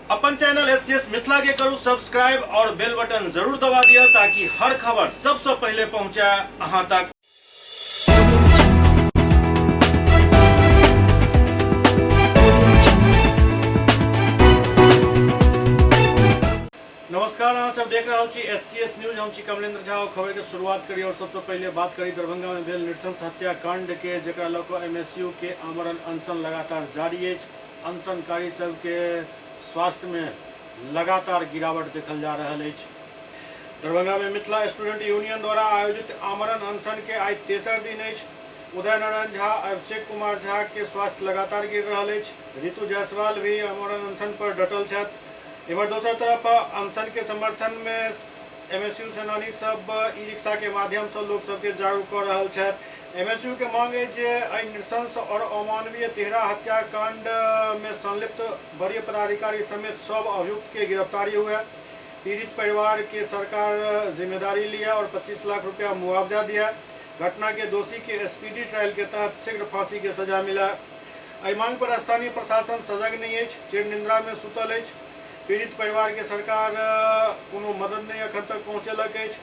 अपन channel SCS Mithila के करू सब्सक्राइब और बेल बटन जरूर दबा दिया ताकि हर खबर सबसे पहले पहुंचे अहां तक। नमस्कार, अहाँ सब देख रहल छी एससीएस न्यूज। हम छी कमलेंद्र झा और खबर के शुरुआत करी और सबसे पहले बात करी दरभंगा में भेल नृशंस हत्याकांड के, जकरा लऽ कऽ एमएसयू के आमरण अनशन लगातार जारी अछि। अनशनकारी सबके स्वास्थ्य में लगातार गिरावट देखल जा रहल अछि। दरभंगा में मिथिला स्टूडेंट यूनियन द्वारा आयोजित आमरण अनशन के आइ तेसर दिन अछि। उदय नारायण झा, अभिषेक कुमार झा के स्वास्थ्य लगातार गिर रहल अछि। ऋतु जायसवाल भी आमरण अनशन पर डटल छथि। एम्हर दोसर तरफ अनशन के समर्थन में एमएसयू सेनानी सब ई रिक्शा के माध्यम से लोक सबके जागरूक कऽ रहल छथि। एमएसयू के मांग अछि जे एहि नृशंस और अमानवीय तिहरा हत्याकांड में संलिप्त वरीय पदाधिकारी समेत सब अभियुक्त के गिरफ्तारी हुए, पीड़ित परिवार के सरकार जिम्मेदारी लिया और 25 लाख रुपया मुआवजा दिया, घटना के दोषी के एसपीडी ट्रायल के तहत शीघ्र फांसी के सजा मिला। एहि मांग पर स्थानीय प्रशासन सजग नहीं अछि, चिर निंद्रा में सुतल अछि। पीड़ित परिवार के सरकार कोनो मदद नहीं अखन तक पहुँचेलक अछि।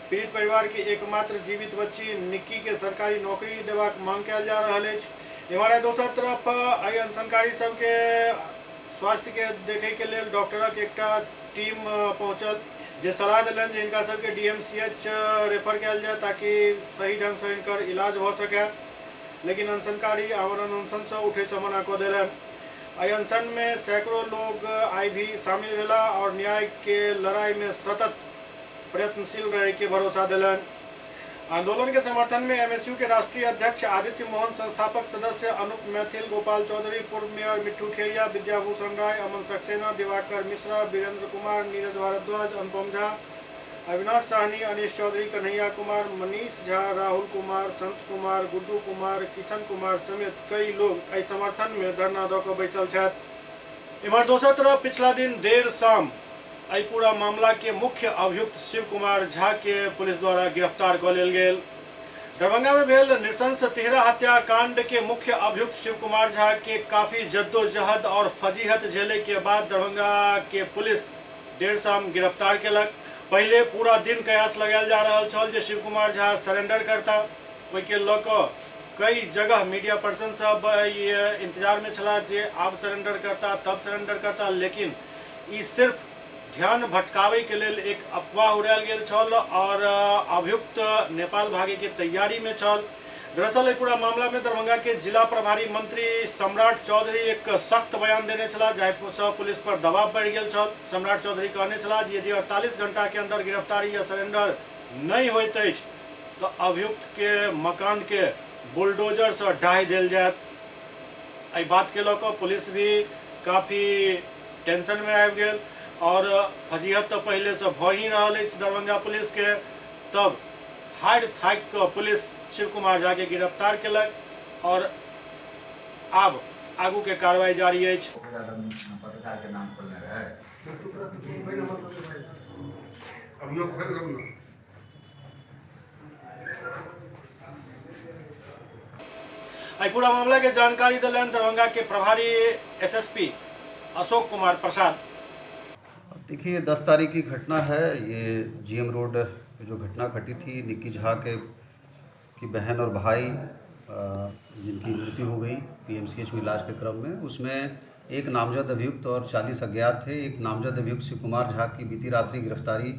पीड़ित परिवार के एकमात्र जीवित बच्ची निक्की के सरकारी नौकरी देबाक मांग कयल जा रहल अछि। एम्हर दोसर तरफ एहि अनशनकारी सबके स्वास्थ्य के देखे के लेल डॉक्टरक एकटा टीम पहुँचल, जे सलाह देलनि जे हिनका सबके डीएमसीएच रेफर कयल जाय ताकि सही ढंग से हिनकर इलाज भऽ सके, लेकिन अनशनकारी आमरण अनशन से उठे से मना कऽ देलनि। एहि अनशन में सैकड़ों लोग आइ भी शामिल भेला और न्याय के लड़ाई में सतत प्रयत्नशील रहे के भरोसा देलनि। आंदोलन के समर्थन में एमएसयू के राष्ट्रीय अध्यक्ष आदित्य मोहन, संस्थापक सदस्य अनूप मैथिल, गोपाल चौधरी, पूर्व मेयर मिट्ठू खेरिया, विद्याभूषण राय, अमन सक्सेना, दिवाकर मिश्रा, वीरेंद्र कुमार, नीरज भारद्वाज, अनुपम झा, अविनाश साहनी, अनिश चौधरी, कन्हैया कुमार, मनीष झा, राहुल कुमार, संत कुमार, गुड्डू कुमार, किशन कुमार समेत कई लोग एहि समर्थन में धरना दऽ कऽ बैसल छथि। इम्हर दोसर तरफ पिछला दिन देर शाम एहि पूरा मामला के मुख्य अभियुक्त शिव कुमार झा के पुलिस द्वारा गिरफ्तार कऽ लेल गेल। दरभंगा में भेल नृशंस तिहरा हत्याकांड के मुख्य अभियुक्त शिव कुमार झा के काफी जद्दोजहद और फजीहत झेले के बाद दरभंगा के पुलिस देर शाम गिरफ्तार केलक। पहले पूरा दिन कयास लगायल जा रहल छल जे शिव कुमार झा सरेंडर करता, ओहिके लऽ कऽ कई जगह मीडिया पर्सन सब इंतजार में छला जे आब सरेंडर करता तब सरेंडर करता, लेकिन ई सिर्फ ध्यान भटकाबै के लेल एक अफवाह उड़ायल गेल छल और अभियुक्त नेपाल भागे के तैयारी में छल। दरअसल एहि पूरा मामला में दरभंगा के जिला प्रभारी मंत्री सम्राट चौधरी एक सख्त बयान देने छलाह, जाहिसँ पुलिस पर दबाव बढ़ि गेल छल। सम्राट चौधरी कहने छलाह जे यदि 48 घंटा के अंदर गिरफ्तारी या सरेंडर नहीं होइत अछि तऽ अभियुक्त के मकान के बुलडोजर से ढाहि देल जायत। एहि बात के लऽ कऽ पुलिस भी काफी टेंशन में आबि गेल और फजीहत तऽ पहिले से भऽ ही रहल अछि दरभंगा पुलिस के। तब हारि थाकि कऽ पुलिस शिव कुमार झा के गिरफ्तार केलक और आब आगू के कार्रवाई जारी अछि। पत्रकार के नाम खोलने रहे। एहि पूरा मामला के जानकारी देलनि दरभंगा के प्रभारी एसएसपी अशोक कुमार प्रसाद। देखिए, 10 तारीख की घटना है। ये जीएम रोड पे जो घटना घटी थी, निक्की झा के की बहन और भाई जिनकी मृत्यु हो गई पीएमसीएच में इलाज के क्रम में, उसमें एक नामजद अभियुक्त और 40 अज्ञात थे। एक नामजद अभियुक्त शिव कुमार झा की बीती रात्रि गिरफ्तारी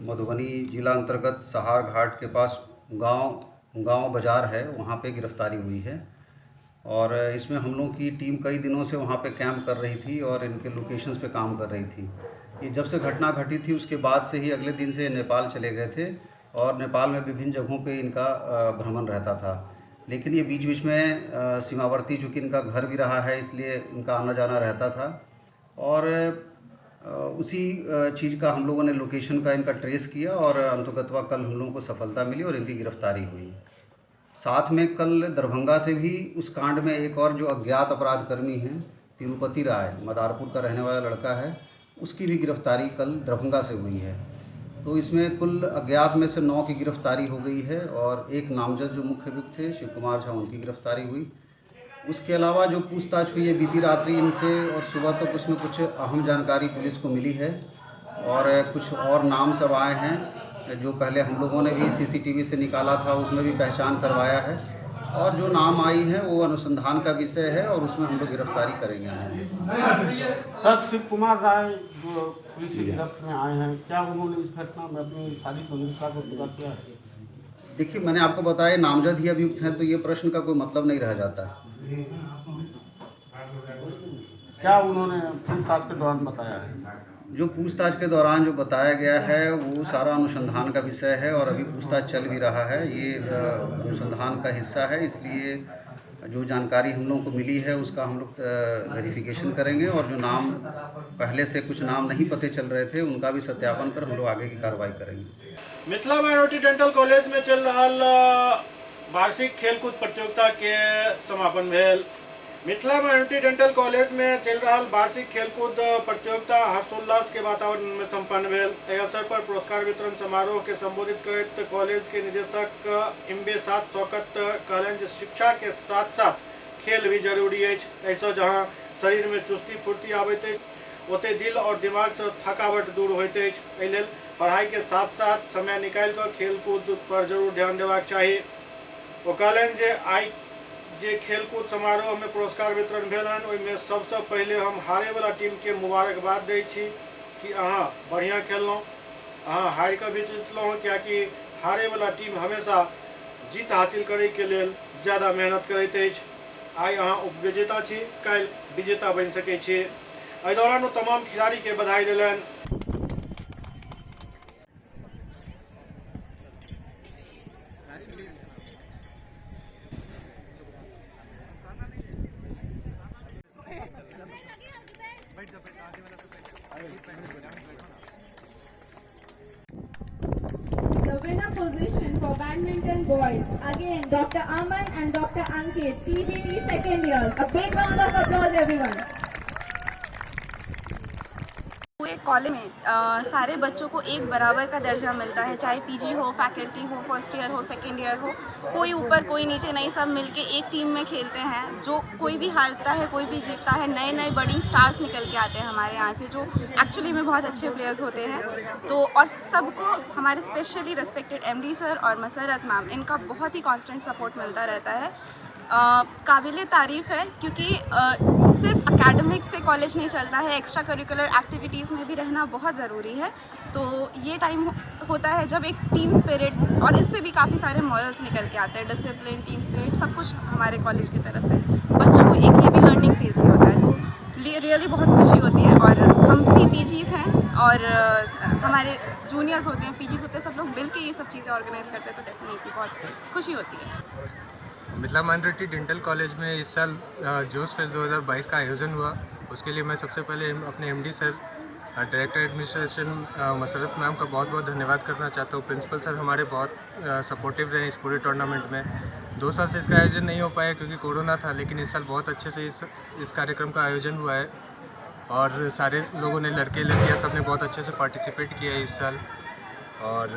मधुबनी जिला अंतर्गत सहार घाट के पास गांव बाजार है, वहाँ पे गिरफ्तारी हुई है। और इसमें हम लोगों की टीम कई दिनों से वहाँ पे कैंप कर रही थी और इनके लोकेशंस पे काम कर रही थी। ये जब से घटना घटी थी उसके बाद से ही अगले दिन से नेपाल चले गए थे और नेपाल में विभिन्न जगहों पे इनका भ्रमण रहता था। लेकिन ये बीच-बीच में सीमावर्ती, चूँकि इनका घर भी रहा है, इसलिए इनका आना जाना रहता था। और उसी चीज़ का हम लोगों ने लोकेशन का इनका ट्रेस किया और अंतोगत्वा कल हम लोगों को सफलता मिली और इनकी गिरफ्तारी हुई। साथ में कल दरभंगा से भी उस कांड में एक और जो अज्ञात अपराधकर्मी हैं, तिरुपति राय, मदारपुर का रहने वाला लड़का है, उसकी भी गिरफ्तारी कल दरभंगा से हुई है। तो इसमें कुल अज्ञात में से 9 की गिरफ्तारी हो गई है और एक नामजद जो मुख्य अभियुक्त थे शिव कुमार झा, उनकी गिरफ्तारी हुई। उसके अलावा जो पूछताछ हुई है बीती रात्रि इनसे और सुबह तक, उसमें कुछ अहम जानकारी पुलिस को मिली है और कुछ और नाम सब आए हैं जो पहले हम लोगों ने भी सीसीटीवी से निकाला था, उसमें भी पहचान करवाया है और जो नाम आई है वो अनुसंधान का विषय है और उसमें हम लोग गिरफ्तारी करेंगे। सर, शिव कुमार राय जो पुलिस की गिरफ्त में आए हैं, क्या उन्होंने इस घटना में अपनी सारी संलिप्तता को पूरा किया है? देखिए, मैंने आपको बताया नामजद ही अभियुक्त हैं तो ये प्रश्न का कोई मतलब नहीं रह जाता है। क्या उन्होंने पूछताछ के दौरान बताया है? जो पूछताछ के दौरान जो बताया गया है वो सारा अनुसंधान का विषय है और अभी पूछताछ चल भी रहा है। ये अनुसंधान का हिस्सा है, इसलिए जो जानकारी हम लोगों को मिली है उसका हम लोग वेरिफिकेशन करेंगे और जो नाम पहले से कुछ नाम नहीं पते चल रहे थे उनका भी सत्यापन कर हम लोग आगे की कार्रवाई करेंगे। मिथिला माइनॉरिटी डेंटल कॉलेज में चल रहा वार्षिक खेलकूद प्रतियोगिता के समापन भेल। मिथिला माइनॉरिटी डेंटल कॉलेज में चल रहा वार्षिक खेलकूद प्रतियोगिता हर्षोल्लास के वातावरण में संपन्न भेल। एहि अवसर पर पुरस्कार वितरण समारोह के संबोधित करैत कॉलेज के निदेशक इम्बे सात शौकत कहलनि जे शिक्षा के साथ साथ खेल भी जरूरी अछि। एहिसँ जहाँ शरीर में चुस्ती फुर्ती आबैत अछि ओते दिल और दिमाग से थकावट दूर होइत अछि। एहि लेल पढ़ाई के साथ साथ समय निकालि कऽ खेलकूद पर जरूर ध्यान देबाक चाही। ओ कहलनि जे आइ जे खेलकूद समारोह में पुरस्कार वितरण भेल हन ओहिमे सबसँ पहिले हम हारे वाला टीम के मुबारकबाद दै छी कि अहाँ बढ़िया खेललहुँ, अहाँ हारि कऽ भी जीतलहुँ, कियाकि हारे वाला टीम हमेशा जीत हासिल करै के लेल ज़्यादा मेहनत करैत अछि। आइ अहाँ उपविजेता छी, काल्हि विजेता बनि सकै छी। एहि दौरान ओ तमाम खिलाड़ी के बधाई देलनि। The winner position for badminton boys, again Dr. Aman and Dr. Ankit, PGT second year. A big round of applause, everyone. पूरे कॉलेज में सारे बच्चों को एक बराबर का दर्जा मिलता है, चाहे पीजी हो, फैकल्टी हो, फर्स्ट ईयर हो, सेकेंड ईयर हो, कोई ऊपर कोई नीचे नहीं, सब मिलके एक टीम में खेलते हैं। जो कोई भी हारता है कोई भी जीतता है, नए नए बडिंग स्टार्स निकल के आते हैं हमारे यहाँ से, जो एक्चुअली में बहुत अच्छे प्लेयर्स होते हैं। तो और सबको हमारे स्पेशली रिस्पेक्टेड एमडी सर और मसरत मैम, इनका बहुत ही कॉन्स्टेंट सपोर्ट मिलता रहता है। काबिल तारीफ़ है, क्योंकि सिर्फ एकेडमिक्स से कॉलेज नहीं चलता है, एक्स्ट्रा करिकुलर एक्टिविटीज़ में भी रहना बहुत ज़रूरी है। तो ये टाइम होता है जब एक टीम स्पिरिट, और इससे भी काफ़ी सारे मॉरल्स निकल के आते हैं, डिसिप्लिन, टीम स्पिरिट, सब कुछ हमारे कॉलेज की तरफ से बच्चों को एक ये भी लर्निंग फेज़ ही होता है। तो रियली बहुत खुशी होती है। और हम भी पीजीज़ हैं और हमारे जूनियर्स होते हैं, पीजीज़ होते हैं, सब लोग मिल के ये सब चीज़ें ऑर्गेनाइज़ करते हैं, तो डेफिनेटली बहुत खुशी होती है। मिथिला माइनॉरिटी डेंटल कॉलेज में इस साल जोश फेस्ट 2022 का आयोजन हुआ। उसके लिए मैं सबसे पहले अपने MD sir, director administration Masarrat ma'am का बहुत बहुत धन्यवाद करना चाहता हूँ। प्रिंसिपल सर हमारे बहुत सपोर्टिव रहे इस पूरे टूर्नामेंट में। 2 साल से इसका आयोजन नहीं हो पाया क्योंकि कोरोना था, लेकिन इस साल बहुत अच्छे से इस कार्यक्रम का आयोजन हुआ है और सारे लोगों ने, लड़के लड़कियाँ सब ने बहुत अच्छे से पार्टिसिपेट किया है इस साल और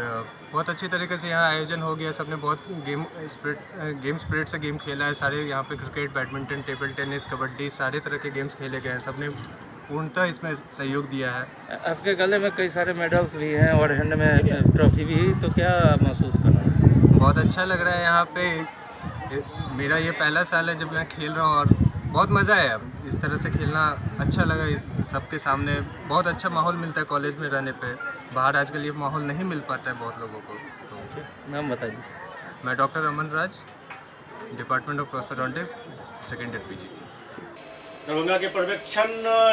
बहुत अच्छे तरीके से यहाँ आयोजन हो गया। सबने बहुत गेम स्पिरिट से गेम खेला है। सारे यहाँ पे cricket, badminton, table tennis, kabaddi, सारे तरह के गेम्स खेले गए हैं। सबने पूर्णतः इसमें सहयोग दिया है। आपके गले में कई सारे मेडल्स भी हैं और हैंड में ट्रॉफी भी, तो क्या महसूस कर रहे हैं? बहुत अच्छा लग रहा है। यहाँ पे मेरा ये पहला साल है जब मैं खेल रहा हूँ और बहुत मज़ा आया। इस तरह से खेलना अच्छा लगा। इस सबके सामने बहुत अच्छा माहौल मिलता है कॉलेज में रहने पे। बाहर आजकल ये माहौल नहीं मिल पाता है बहुत लोगों को। तो नाम बताइए। मैं doctor Aman Raj, department of prosthodontics, second year PG. Darbhanga के पर्यवेक्षण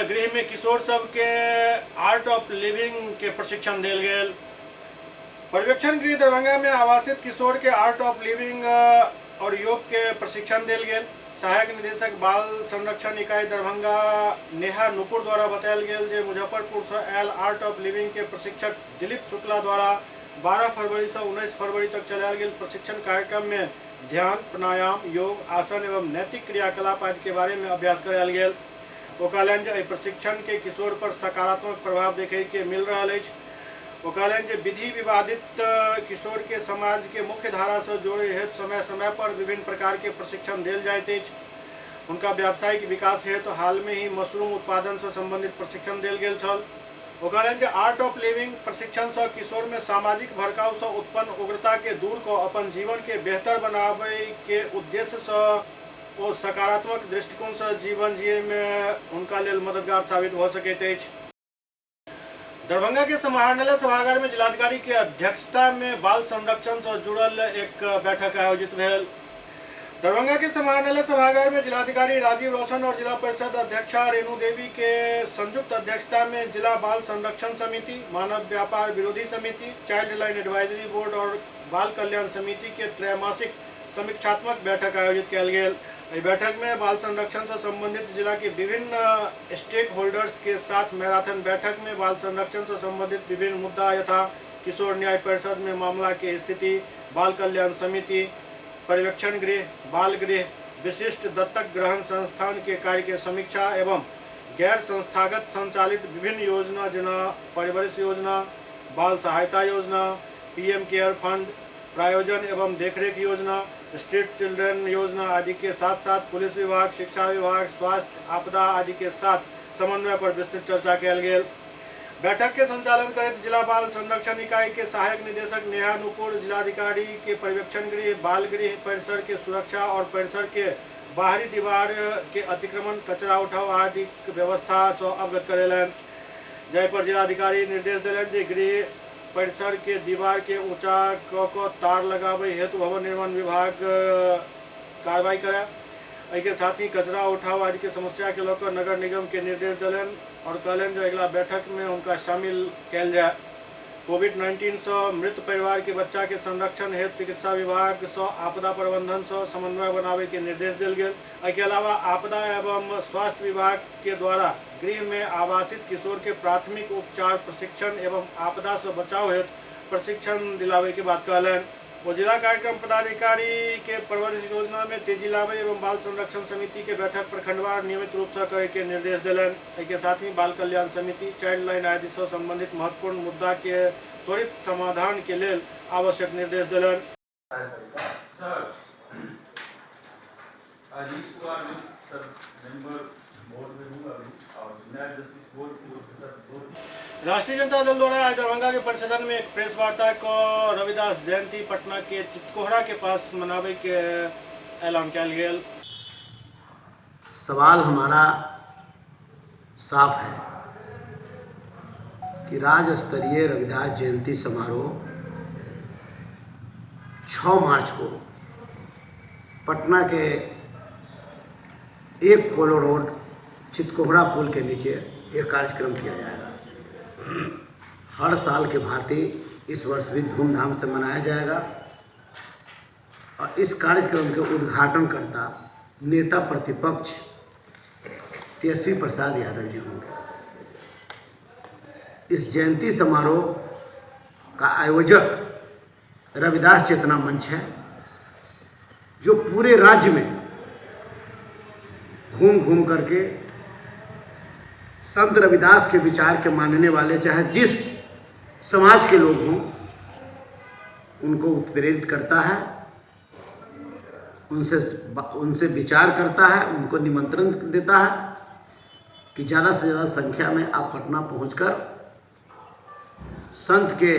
गृह में किशोर सब के आर्ट ऑफ लिविंग के प्रशिक्षण देल गेल। पर्यवेक्षण गृह दरभंगा में आवासित किशोर के आर्ट ऑफ लिविंग और योग के प्रशिक्षण देल गेल। सहायक निदेशक बाल संरक्षण इकाई दरभंगा नेहा नुपुर द्वारा बतायल गेल जे मुजफ्फरपुर से आयल आर्ट ऑफ लिविंग के प्रशिक्षक दिलीप शुक्ला द्वारा 12 फरवरी से 19 फरवरी तक चलायल गेल प्रशिक्षण कार्यक्रम में ध्यान, प्राणायाम, योग, आसन एवं नैतिक क्रियाकलाप आदि के बारे में अभ्यास करायल गेल। ओ कहलनि जे एहि प्रशिक्षण के किशोर पर सकारात्मक प्रभाव देखै के मिल रहल अछि। ओ कहलनि जे विधि विवादित किशोर के समाज के मुख्य धारा से जोड़े हेतु समय समय पर विभिन्न प्रकार के प्रशिक्षण देल जाइत अछि। हुनका व्यावसायिक विकास हेतु हाल में ही मशरूम उत्पादन से संबंधित प्रशिक्षण देल गेल छल। ओ कहलनि जे आर्ट ऑफ लिविंग प्रशिक्षण से किशोर में सामाजिक भड़काव से उत्पन्न उग्रता के दूर कऽ अपन जीवन के बेहतर बनाबै के उद्देश्य से ओ सकारात्मक दृष्टिकोण से जीवन जिए में हुनका लेल मददगार साबित भऽ सकैत अछि। दरभंगा के समाहरणालय सभागार में जिलाधिकारी के अध्यक्षता में बाल संरक्षण से जुड़ल एक बैठक आयोजित भेल। दरभंगा के समाहरणालय सभागार में जिलाधिकारी राजीव रोशन और जिला परिषद अध्यक्षा रेणु देवी के संयुक्त अध्यक्षता में जिला बाल संरक्षण समिति, मानव व्यापार विरोधी समिति, चाइल्ड लाइन एडवाइजरी बोर्ड और बाल कल्याण समिति के त्रैमासिक समीक्षात्मक बैठक आयोजित कयल गेल। एहि बैठक में बाल संरक्षण से संबंधित जिला के विभिन्न स्टेक होल्डर्स के साथ मैराथन बैठक में बाल संरक्षण से संबंधित विभिन्न मुद्दा यथा किशोर न्याय परिषद में मामला के स्थिति, बाल कल्याण समिति, पर्यवेक्षण गृह, बाल गृह, विशिष्ट दत्तक ग्रहण संस्थान के कार्य के समीक्षा एवं गैर संस्थागत संचालित विभिन्न योजना जेना परवरिश योजना, बाल सहायता योजना, पीएम केयर फंड, प्रायोजन एवं देखरेख योजना, स्ट्रीट चिल्ड्रन योजना आदि के साथ साथ पुलिस विभाग, शिक्षा विभाग, स्वास्थ्य, आपदा आदि के साथ समन्वय पर विस्तृत चर्चा कयल गेल। बैठक के संचालन करैत जिला बाल संरक्षण इकाई के सहायक निदेशक नेहा नुपुर जिलाधिकारी के पर्यवेक्षण गृह, बाल गृह परिसर के सुरक्षा और परिसर के बाहरी दीवार के अतिक्रमण, कचरा उठाव आदि व्यवस्था से अवगत करेलनि। जाहि पर जिलाधिकारी निर्देश देलनि जे गृह परिसर के दीवार के ऊंचा क तार लगाबै हेतु भवन निर्माण विभाग कार्रवाई करे। एहि के साथ ही कचरा उठाव आदि के समस्या के लऽ कऽ नगर निगम के निर्देश देलनि और कहलनि जे अगिला बैठक में हुनका शामिल कयल जाय। कोविड-19 से मृत परिवार के बच्चा के संरक्षण हेतु चिकित्सा विभाग से आपदा प्रबंधन से समन्वय बनावे के निर्देश देल गेल। एहि के अलावा आपदा एवं स्वास्थ्य विभाग के द्वारा गृह में आवासित किशोर के प्राथमिक उपचार प्रशिक्षण एवं आपदा से बचाव हेतु प्रशिक्षण दिलावे के बात कहलनि। ओ जिला कार्यक्रम पदाधिकारी के परवरिश योजना में तेजी लावे एवं बाल संरक्षण समिति के बैठक प्रखंडवार नियमित रूप से करे के निर्देश देलनि। एहि के साथ ही बाल कल्याण समिति, चाइल्ड लाइन आदि से संबंधित महत्वपूर्ण मुद्दा के त्वरित समाधान के लेल आवश्यक निर्देश देलनि। Sir, Ajit Kumar sir member board में हूँ अभी और न्याय जस्टिस बोर्ड की ओर से सर 2-3 राष्ट्रीय जनता दल द्वारा आज दरभंगा के परिसदन में एक प्रेस वार्ता को रविदास जयंती पटना के चितकोहरा के पास मनावे के ऐलान कयल गेल। सवाल हमारा साफ है कि राज्य स्तरीय रविदास जयंती समारोह 6 मार्च को पटना के 1 पोलो रोड चितकोहरा पुल के नीचे एक कार्यक्रम किया जाएगा। हर साल के भांति इस वर्ष भी धूमधाम से मनाया जाएगा और इस कार्यक्रम के उद्घाटनकर्ता नेता प्रतिपक्ष तेजस्वी प्रसाद यादव जी होंगे। इस जयंती समारोह का आयोजक रविदास चेतना मंच है, जो पूरे राज्य में घूम घूम करके संत रविदास के विचार के मानने वाले, चाहे जिस समाज के लोग हों, उनको उत्प्रेरित करता है, उनसे विचार करता है, उनको निमंत्रण देता है कि ज़्यादा से ज़्यादा संख्या में आप पटना पहुंचकर संत के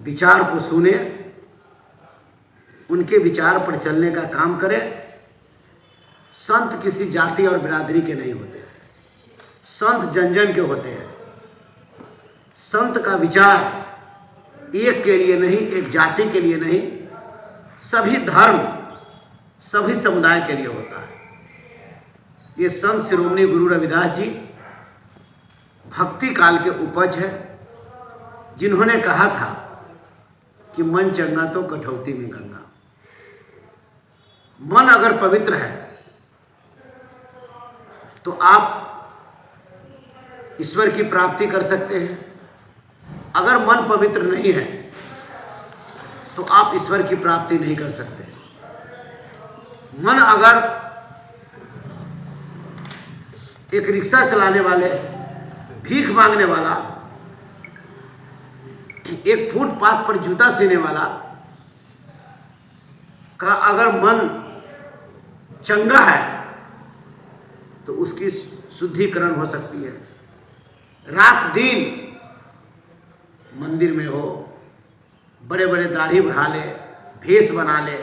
विचार को सुने, उनके विचार पर चलने का काम करें। संत किसी जाति और बिरादरी के नहीं होते, संत जन जन के होते हैं। संत का विचार एक के लिए नहीं, एक जाति के लिए नहीं, सभी धर्म सभी समुदाय के लिए होता है। ये संत शिरोमणि गुरु रविदास जी भक्ति काल के उपज है, जिन्होंने कहा था कि मन चंगा तो कठौती में गंगा। मन अगर पवित्र है तो आप ईश्वर की प्राप्ति कर सकते हैं। अगर मन पवित्र नहीं है तो आप ईश्वर की प्राप्ति नहीं कर सकते। मन अगर एक रिक्शा चलाने वाले, भीख मांगने वाला, एक फुटपाथ पर जूता सीने वाला का अगर मन चंगा है तो उसकी शुद्धिकरण हो सकती है। रात दिन मंदिर में हो, बड़े बड़े दाढ़ी बढ़ा ले, भेष बना ले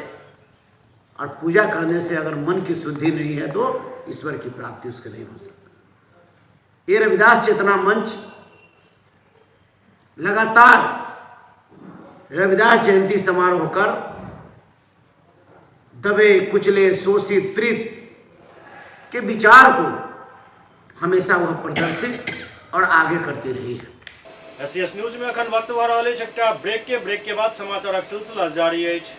और पूजा करने से अगर मन की शुद्धि नहीं है तो ईश्वर की प्राप्ति उसके नहीं हो सकती। ये रविदास चेतना मंच लगातार रविदास जयंती समारोह कर दबे कुचले शोषित पीड़ित के विचार को हमेशा वह प्रदर्शित और आगे करती रही है। एससीएस न्यूज में अखन वक्त भऽ रहल अछि एकटा ब्रेक के बाद समाचारक सिलसिला जारी अछि।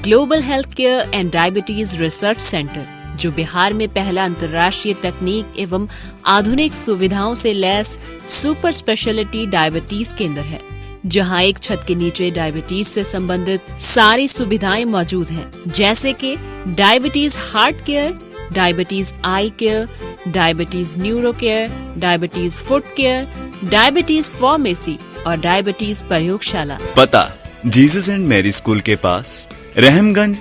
Global health care and diabetes research centre, जो बिहार में पहला अंतर्राष्ट्रीय तकनीक एवं आधुनिक सुविधाओं से लैस सुपर स्पेशलिटी डायबिटीज केंद्र है, जहां एक छत के नीचे डायबिटीज से संबंधित सारी सुविधाएं मौजूद हैं, जैसे कि diabetes heart care, diabetes eye care, diabetes neuro care, diabetes foot care, diabetes pharmacy और डायबिटीज प्रयोगशाला। पता जीसस एंड मैरी स्कूल के पास, Rahamganj,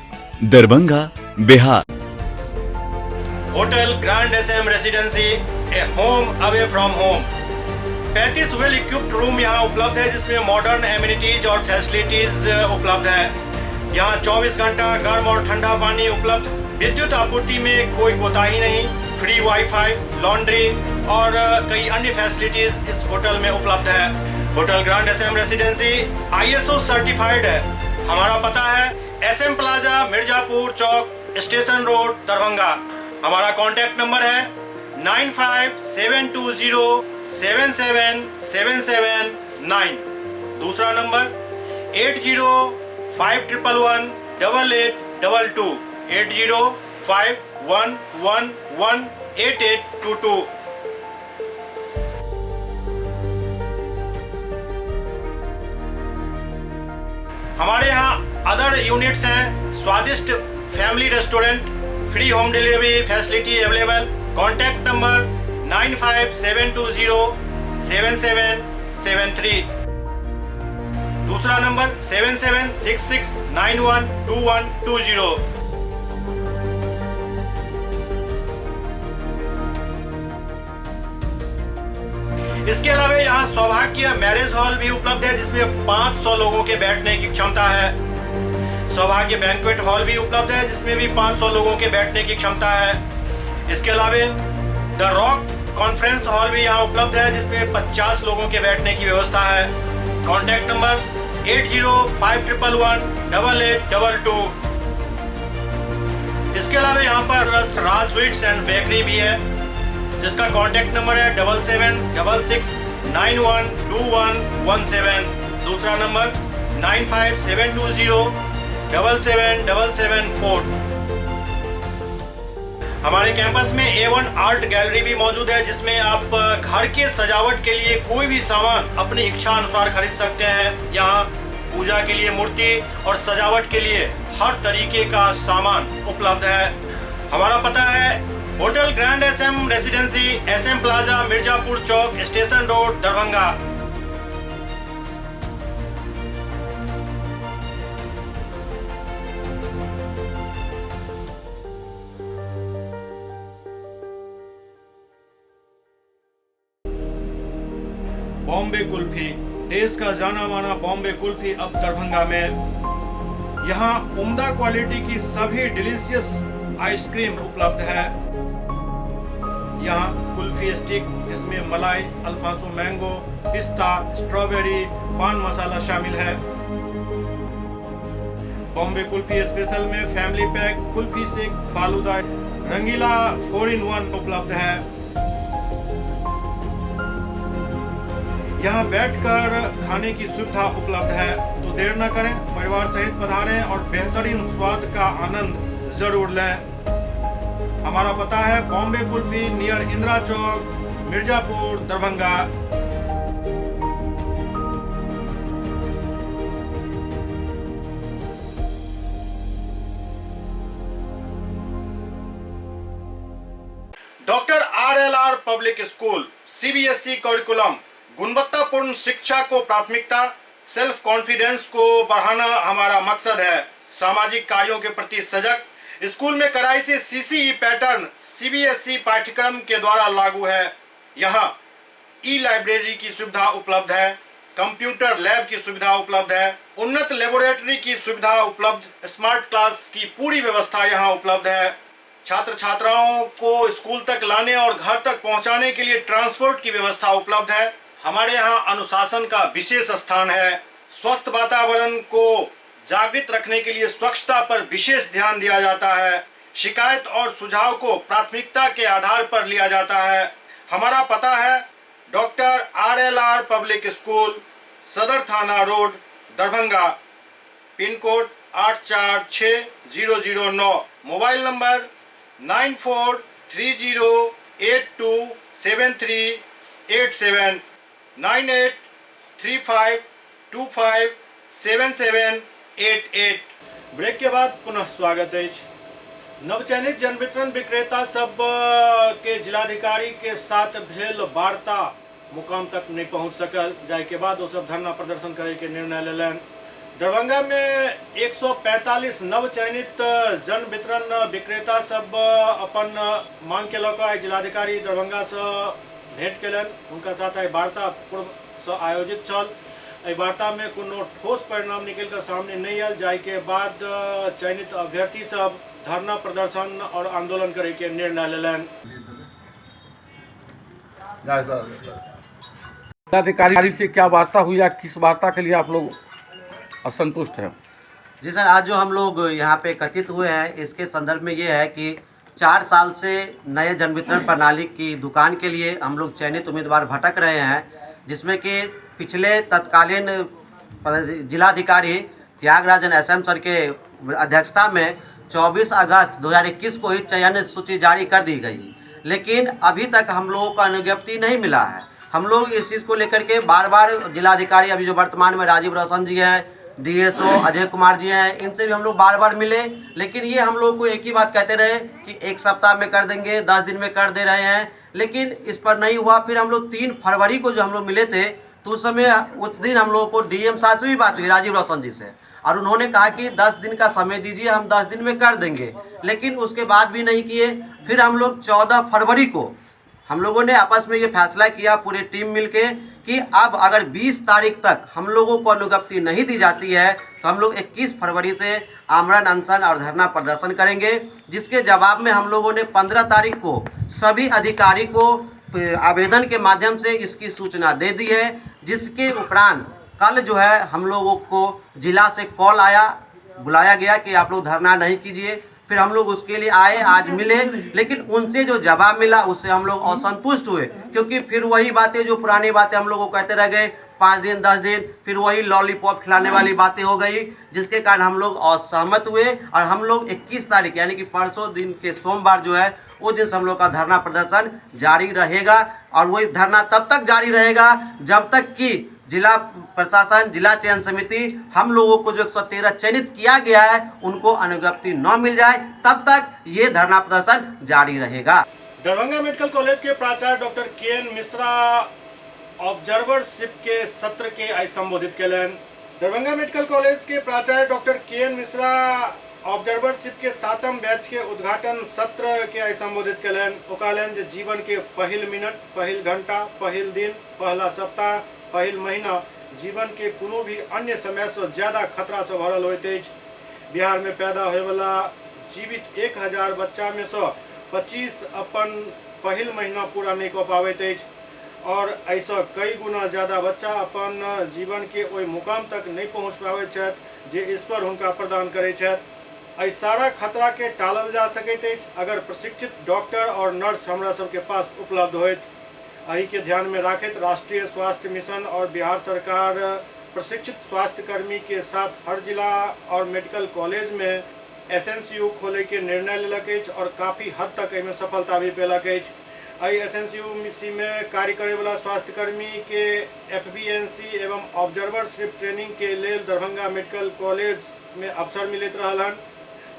Darbhanga, Bihar. Hotel grand SM residency, a home away from home. 35 well equipped room यहाँ उपलब्ध है, जिसमें modern amenities और facilities उपलब्ध है। यहाँ 24 घंटा गर्म और ठंडा पानी उपलब्ध, विद्युत आपूर्ति में कोई कोताही नहीं, फ्री वाईफाई, लॉन्ड्री और कई अन्य फैसिलिटीज इस होटल में उपलब्ध है। Hotel grand SM residency ISO certified है। हमारा पता है SM plaza, Mirzapur Chowk, station road, Darbhanga. हमारा कॉन्टैक्ट नंबर है 957207 7779। दूसरा नंबर 805111 8822, 805111 8822। हमारे यहाँ अदर यूनिट्स हैं, स्वादिष्ट family restaurant, free home delivery facility available. Contact number 95720 7773। दूसरा नंबर 776691 2120। इसके अलावा यहाँ सौभाग्य मैरिज हॉल भी उपलब्ध है, जिसमें 500 लोगों के बैठने की क्षमता है। सौभाग्य बैंक्वेट हॉल भी उपलब्ध है, जिसमें भी 500 लोगों के बैठने की क्षमता है। इसके अलावा the rock conference hall भी यहाँ उपलब्ध है, जिसमें 50 लोगों के बैठने की व्यवस्था है। Contact number 805111 8822। इसके अलावा यहाँ पर राज स्वीट्स एंड बेकरी भी है, जिसका कॉन्टैक्ट नंबर है 7766 91 21 17। दूसरा नंबर 95720 77774। हमारे कैंपस में A1 art gallery भी मौजूद है, जिसमें आप घर के सजावट के लिए कोई भी सामान अपनी इच्छा अनुसार खरीद सकते हैं। यहाँ पूजा के लिए मूर्ति और सजावट के लिए हर तरीके का सामान उपलब्ध है। हमारा पता है hotel grand SM residency, SM plaza, Mirzapur Chowk, station road, Darbhanga. Bombay kulfi, देश का जाना माना बॉम्बे कुल्फी अब दरभंगा में। यहाँ उम्दा क्वालिटी की सभी डिलीशियस आइसक्रीम उपलब्ध है। यहाँ कुल्फी स्टिक, जिसमें मलाई, अल्फांसो मैंगो, पिस्ता, स्ट्रॉबेरी, पान मसाला शामिल है। बॉम्बे कुल्फी स्पेशल में family pack, kulfi shake, falooda, Rangeela 4 in 1 उपलब्ध है। यहाँ बैठकर खाने की सुविधा उपलब्ध है, तो देर न करें, परिवार सहित पधारें और बेहतरीन स्वाद का आनंद जरूर लें। हमारा पता है Bombay kulfi, near Indira Chowk, Mirzapur, Darbhanga. Doctor RLR public school, CBSE curriculum, गुणवत्तापूर्ण शिक्षा को प्राथमिकता, सेल्फ कॉन्फिडेंस को बढ़ाना हमारा मकसद है। सामाजिक कार्यों के प्रति सजग। स्कूल में कड़ाई से सीसीई पैटर्न सीबीएसई पाठ्यक्रम के द्वारा लागू है। यहाँ ई लाइब्रेरी की सुविधा उपलब्ध है, कंप्यूटर लैब की सुविधा उपलब्ध है, उन्नत लेबोरेटरी की सुविधा उपलब्ध, स्मार्ट क्लास की पूरी व्यवस्था यहाँ उपलब्ध है। छात्र छात्राओं को स्कूल तक लाने और घर तक पहुँचाने के लिए ट्रांसपोर्ट की व्यवस्था उपलब्ध है। हमारे यहाँ अनुशासन का विशेष स्थान है। स्वस्थ वातावरण को जागृत रखने के लिए स्वच्छता पर विशेष ध्यान दिया जाता है। शिकायत और सुझाव को प्राथमिकता के आधार पर लिया जाता है। हमारा पता है doctor RLR public school, Sadar थाना road, Darbhanga, pin code 846009, mobile number 9430827387, 9835257788। Break के बाद पुनः स्वागत है। नवचयनित जनवितरण विक्रेता सब के जिलाधिकारी के साथ भेल वार्ता मुकाम तक नहीं पहुंच सकल, जाय के बाद वो सब धरना प्रदर्शन करे के निर्णय लेलनि। दरभंगा में 145 नवचयनित जन वितरण विक्रेता सब अपन मांग के लऽ कऽ जिलाधिकारी दरभंगा से भेंट केलनि। हुनका साथ आइ वार्ता पूर्व से आयोजित छल। एहि वार्ता में कोनो ठोस परिणाम निकल कर सामने नहीं आयल, जाय के बाद चयनित अभ्यर्थी सब धरना प्रदर्शन और आंदोलन करे के निर्णय लेलनि। जिलाधिकारी से क्या वार्ता हुई या किस वार्ता के लिए आप लोग असंतुष्ट हैं? जी सर, आज जो हम लोग यहाँ पे एकत्रित हुए हैं इसके संदर्भ में ये है कि 4 साल से नए जनवितरण प्रणाली की दुकान के लिए हम लोग चयनित उम्मीदवार भटक रहे हैं, जिसमें कि पिछले तत्कालीन जिलाधिकारी त्यागराजन SM sir के अध्यक्षता में 24 अगस्त 2021 को ही चयन सूची जारी कर दी गई, लेकिन अभी तक हम लोगों का अनुज्ञप्ति नहीं मिला है। हम लोग इस चीज़ को लेकर के बार बार जिलाधिकारी, अभी जो वर्तमान में राजीव रोशन जी हैं, DSO Ajay Kumar ji हैं, इनसे भी हम लोग बार बार मिले, लेकिन ये हम लोग को एक ही बात कहते रहे कि 1 सप्ताह में कर देंगे, 10 दिन में कर दे रहे हैं, लेकिन इस पर नहीं हुआ। फिर हम लोग 3 फरवरी को जो हम लोग मिले थे तो उस समय उस दिन हम लोगों को DM साहब से भी बात हुई, राजीव रोशन जी से, और उन्होंने कहा कि 10 दिन का समय दीजिए, हम 10 दिन में कर देंगे, लेकिन उसके बाद भी नहीं किए। फिर हम लोग 14 फरवरी को हम लोगों ने आपस में ये फैसला किया पूरे टीम मिलके कि अब अगर 20 तारीख तक हम लोगों को अनुज्ञप्ति नहीं दी जाती है तो हम लोग 21 फरवरी से आमरण अनशन और धरना प्रदर्शन करेंगे, जिसके जवाब में हम लोगों ने 15 तारीख को सभी अधिकारी को आवेदन के माध्यम से इसकी सूचना दे दी है, जिसके उपरांत कल जो है हम लोगों को जिला से कॉल आया, बुलाया गया कि आप लोग धरना नहीं कीजिए। फिर हम लोग उसके लिए आए, आज मिले, लेकिन उनसे जो जवाब मिला उससे हम लोग असंतुष्ट हुए, क्योंकि फिर वही बातें जो पुरानी बातें हम लोगों को कहते रह गए, 5 दिन 10 दिन, फिर वही लॉलीपॉप खिलाने वाली बातें हो गई, जिसके कारण हम लोग असहमत हुए। और हम लोग 21 तारीख यानी कि परसों दिन के सोमवार जो है उस दिन हम लोग का धरना प्रदर्शन जारी रहेगा, और वही धरना तब तक जारी रहेगा जब तक कि जिला प्रशासन, जिला चयन समिति हम लोगों को जो 113 चयनित किया गया है उनको अनुज्ञप्ति न मिल जाए, तब तक ये धरना प्रदर्शन जारी रहेगा। दरभंगा मेडिकल कॉलेज के प्राचार्य डॉक्टर KN Mishra ऑब्जर्वरशिप के सत्र के आई संबोधित केलनि। दरभंगा मेडिकल कॉलेज के प्राचार्य डॉक्टर KN Mishra ऑब्जर्वरशिप के 7म बैच के उद्घाटन सत्र के आई संबोधित केलनि। ओ कहलनि जे जीवन के पहिल मिनट, पहिल घंटा, पहिल दिन, पहला सप्ताह, पहिल महीना जीवन के कोनो भी अन्य समय से ज्यादा खतरा से भरल होइत अछि। बिहार में पैदा होयवला जीवित 1000 बच्चा में से 25 अपन पहिल महीना पूरा नहीं कऽ पाबैत अछि और एहिसँ कई गुना ज्यादा बच्चा अपन जीवन के ओहि मुकाम तक नहीं पहुँच पाबैत छथि जे ईश्वर हुनका प्रदान करैत छथि। एहि सारा खतरा के टालल जा सकैत अछि अगर प्रशिक्षित डॉक्टर और नर्स हमरा सबके पास उपलब्ध होइत। एहि के ध्यान में राखैत राष्ट्रीय स्वास्थ्य मिशन और बिहार सरकार प्रशिक्षित स्वास्थ्यकर्मी के साथ हर जिला और मेडिकल कॉलेज में SNCU खोले के निर्णय लेलक अछि और काफ़ी हद तक एहिमे सफलता भी पेलक अछि। एहि SNCU में कार्य करैवला स्वास्थ्यकर्मी के FBNC एवं ऑब्जर्वरशिप ट्रेनिंग के लेल दरभंगा मेडिकल कॉलेज में अवसर मिलैत रहल हन।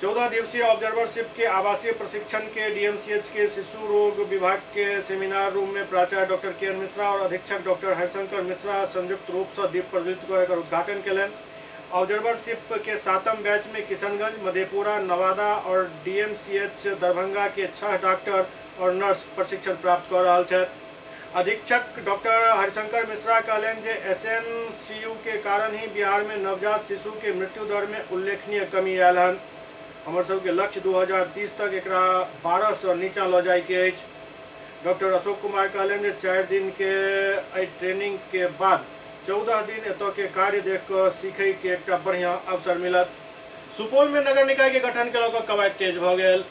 14 दिवसीय ऑब्जर्वरशिप के आवासीय प्रशिक्षण के DMCH के शिशु रोग विभाग के सेमिनार रूम में प्राचार्य डॉक्टर KN Mishra और अधीक्षक डॉक्टर हरिशंकर मिश्रा संयुक्त रूप से दीप प्रज्वलित कऽ एकर उद्घाटन केलनि। ऑब्जर्वरशिप के 7म बैच में किशनगंज, मधेपुरा, नवादा और डीएमसीएच दरभंगा के 6 डॉक्टर और नर्स प्रशिक्षण प्राप्त कर रहल छथि। अधीक्षक डॉक्टर हरिशंकर मिश्रा कहलनि जे एसएनसीयू के कारण ही बिहार में नवजात शिशु के मृत्यु दर में उल्लेखनीय कमी आयल हन। हमर सबके लक्ष्य 2030 तक एकरा 12 सौ नीचा लऽ जायके अछि। डॉक्टर अशोक कुमार कहलनि जे 4 दिन के एहि ट्रेनिंग के बाद 14 दिन एतऽ के कार्य देख कऽ सीखै के एकटा बढ़िया अवसर मिलत। सुपौल में नगर निकाय के गठन के लऽ कऽ कवायद तेज भऽ गेल।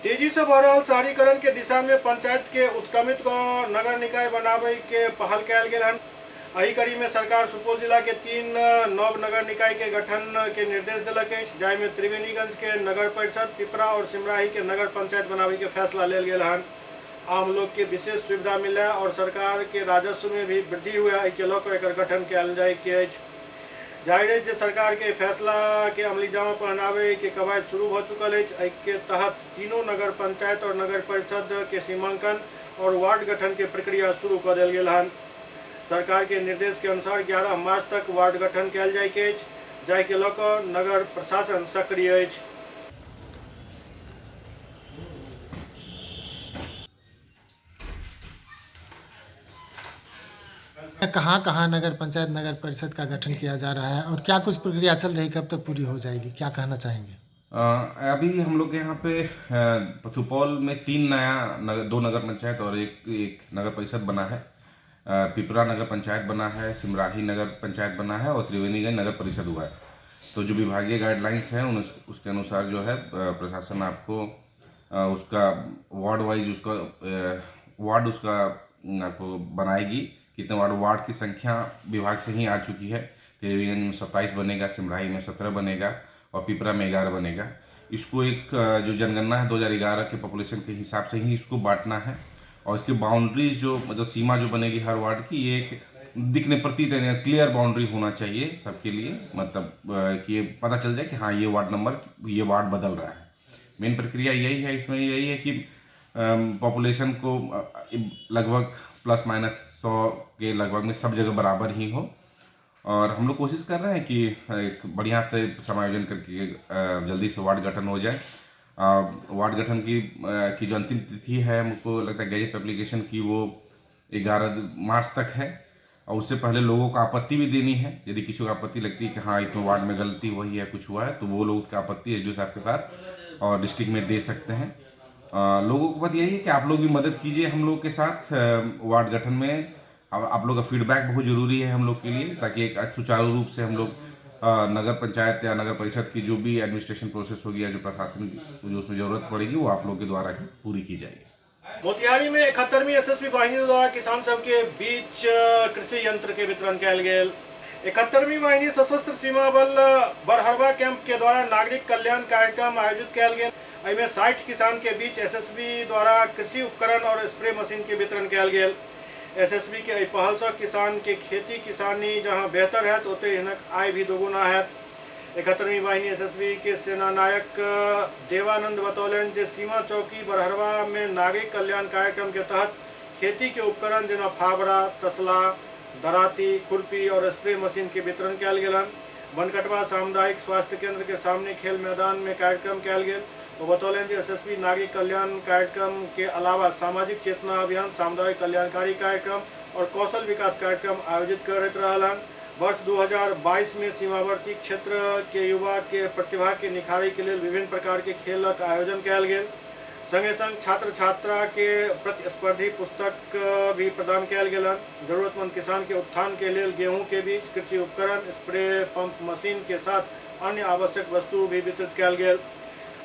तेजी से भऽ रहल शहरीकरण के दिशा में पंचायत के उत्क्रमित कऽ नगर निकाय बनाबै के पहल कयल गेल हन। एहि कड़ी में सरकार सुपौल जिला के 3 नव नगर निकाय के गठन के निर्देश देलक अछि, जाहि में त्रिवेणीगंज के नगर परिषद, पिपरा और सिमराही के नगर पंचायत बनाबै के फैसला लेल गेल हन। आम लोग के विशेष सुविधा मिले और सरकार के राजस्व में भी वृद्धि हुए, एहि के लऽ कऽ एकर गठन कयल जाय के अछि। जाहिर अछि जे सरकार के फैसला के अमली जामा पहनाबै के कवायद शुरू भऽ चुकल अछि। एहि के तहत तीनों नगर पंचायत और नगर परिषद के सीमांकन और वार्ड गठन के प्रक्रिया शुरू कऽ देल गेल हन। सरकार के निर्देश के अनुसार 11 मार्च तक वार्ड गठन कयल जाय के अछि, जाहि के लऽ कऽ नगर प्रशासन सक्रिय अछि। कहाँ कहाँ नगर पंचायत नगर परिषद का गठन किया जा रहा है और क्या कुछ प्रक्रिया चल रही, कब तक पूरी हो जाएगी, क्या कहना चाहेंगे? अभी हम लोग के यहाँ पे सुपौल में 3 नया 2 नगर पंचायत और एक नगर परिषद बना है। पिपरा नगर पंचायत बना है, सिमराही नगर पंचायत बना है और त्रिवेणीगंज नगर परिषद हुआ है। तो जो विभागीय गाइडलाइंस हैं उसके अनुसार जो है प्रशासन आपको उसका वार्ड वाइज उसका वार्ड उसका आपको बनाएगी। कितने वार्ड, वार्ड की संख्या विभाग से ही आ चुकी है। त्रिवेणीगंज में 27 बनेगा, सिमराही में 17 बनेगा और पिपरा में 11 बनेगा। इसको एक जो जनगणना है 2011 के पॉपुलेशन के हिसाब से ही इसको बांटना है और इसकी बाउंड्रीज जो मतलब सीमा जो बनेगी हर वार्ड की, ये एक दिखने प्रतीत क्लियर बाउंड्री होना चाहिए सबके लिए, मतलब कि ये पता चल जाए कि हाँ ये वार्ड नंबर, ये वार्ड बदल रहा है। मेन प्रक्रिया यही है। इसमें यही है कि पॉपुलेशन को लगभग ±100 के लगभग में सब जगह बराबर ही हो और हम लोग कोशिश कर रहे हैं कि एक बढ़िया से समायोजन करके जल्दी से वार्ड गठन हो जाए। वार्ड गठन की जो अंतिम तिथि है, हमको लगता है गैजेट पब्लिकेशन की, वो 11 मार्च तक है और उससे पहले लोगों को आपत्ति भी देनी है। यदि किसी को आपत्ति लगती है कि हाँ इतने वार्ड में गलती हुई है, कुछ हुआ है, तो वो लोग उसका आपत्ति एसडीओ साहब के साथ और डिस्ट्रिक्ट में दे सकते हैं। लोगों को बात यही है कि आप लोग भी मदद कीजिए हम लोग के साथ वार्ड गठन में। आप लोग का फीडबैक बहुत ज़रूरी है हम लोग के लिए, ताकि एक सुचारू रूप से हम लोग नगर पंचायत या नगर परिषद की जो भी एडमिनिस्ट्रेशन प्रोसेस होगी या जो प्रशासन जो उसमें ज़रूरत पड़ेगी वो आप लोग के द्वारा ही पूरी की जाएगी। मोतिहारी में 71वीं एसएसबी वाहिनी द्वारा किसान सब के बीच कृषि यंत्र के वितरण कयल गेल। 71वीं वाहिनी सशस्त्र सीमा बल बरहरवा कैंप के द्वारा नागरिक कल्याण कार्यक्रम आयोजित कयल गेल। एहिमे 60 किसान के बीच एसएसबी द्वारा कृषि उपकरण और स्प्रे मशीन के वितरण कयल गेल। एसएसबी के एहि पहल से किसान के खेती किसानी जहां बेहतर हैत ओते हिनक आय भी दोगुना हैत। 71वीं वाहिनी एसएसबी के सेनानायक देवानंद बतौलनि जे सीमा चौकी बरहरवा में नागरिक कल्याण कार्यक्रम के तहत खेती के उपकरण जेना फावड़ा, तसला, दराती, खुरपी और स्प्रे मशीन के वितरण कयल गेल हन। बनकटवा सामुदायिक स्वास्थ्य केंद्र के सामने खेल मैदान में कार्यक्रम कयल गेल। वो बतौलनि जे एसएसबी नागरिक कल्याण कार्यक्रम के अलावा सामाजिक चेतना अभियान, सामुदायिक कल्याणकारी कार्यक्रम और कौशल विकास कार्यक्रम आयोजित करैत रहल हन। वर्ष 2022 में सीमावर्ती क्षेत्र के युवा के प्रतिभा के निखारे के लेल विभिन्न प्रकार के खेलक आयोजन कयल गेल। संगे संग छात्र छात्रा के प्रतिस्पर्धी पुस्तक भी प्रदान कयल गेल हन। जरूरतमंद किसान के उत्थान के लेल गेहूं के बीज, कृषि उपकरण, स्प्रे पंप मशीन के साथ अन्य आवश्यक वस्तु भी वितरित कयल गेल।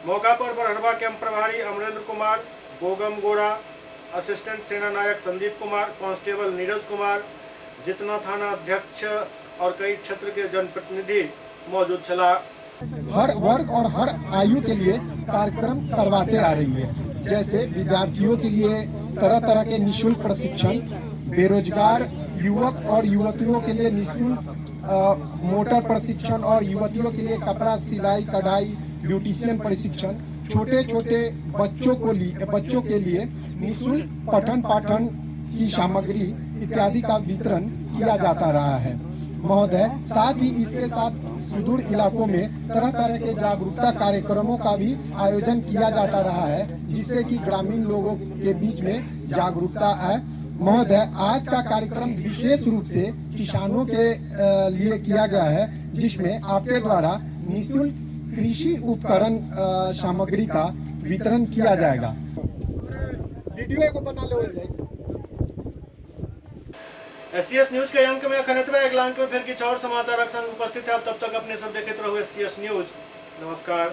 मौका पर बरहरवा कैंप प्रभारी अमरेंद्र कुमार, गोगम गोरा, असिस्टेंट सेना नायक संदीप कुमार, कांस्टेबल नीरज कुमार, जितना थाना अध्यक्ष और कई क्षेत्र के जनप्रतिनिधि मौजूद छला। हर वर्ग और हर आयु के लिए कार्यक्रम करवाते आ रही है, जैसे विद्यार्थियों के लिए तरह तरह के निःशुल्क प्रशिक्षण, बेरोजगार युवक और युवतियों के लिए निःशुल्क मोटर प्रशिक्षण और युवतियों के लिए कपड़ा सिलाई कढ़ाई ब्यूटिशियन प्रशिक्षण, छोटे छोटे बच्चों के लिए निःशुल्क पठन पाठन की सामग्री इत्यादि का वितरण किया जाता रहा है। महोदय, साथ ही इसके साथ सुदूर इलाकों में तरह तरह के जागरूकता कार्यक्रमों का भी आयोजन किया जाता रहा है, जिससे कि ग्रामीण लोगों के बीच में जागरूकता आए। महोदय, आज का कार्यक्रम विशेष रूप से किसानों के लिए किया गया है, जिसमें आपके द्वारा निःशुल्क कृषि उपकरण सामग्री का वितरण किया जाएगा। वीडियो को बना ले। एससीएस न्यूज के अंक में अखन एतबे। अगला अंक में फिर किछु और समाचारक संग उपस्थित है। तब तक अपने सब देखैत रहू एससीएस न्यूज। नमस्कार।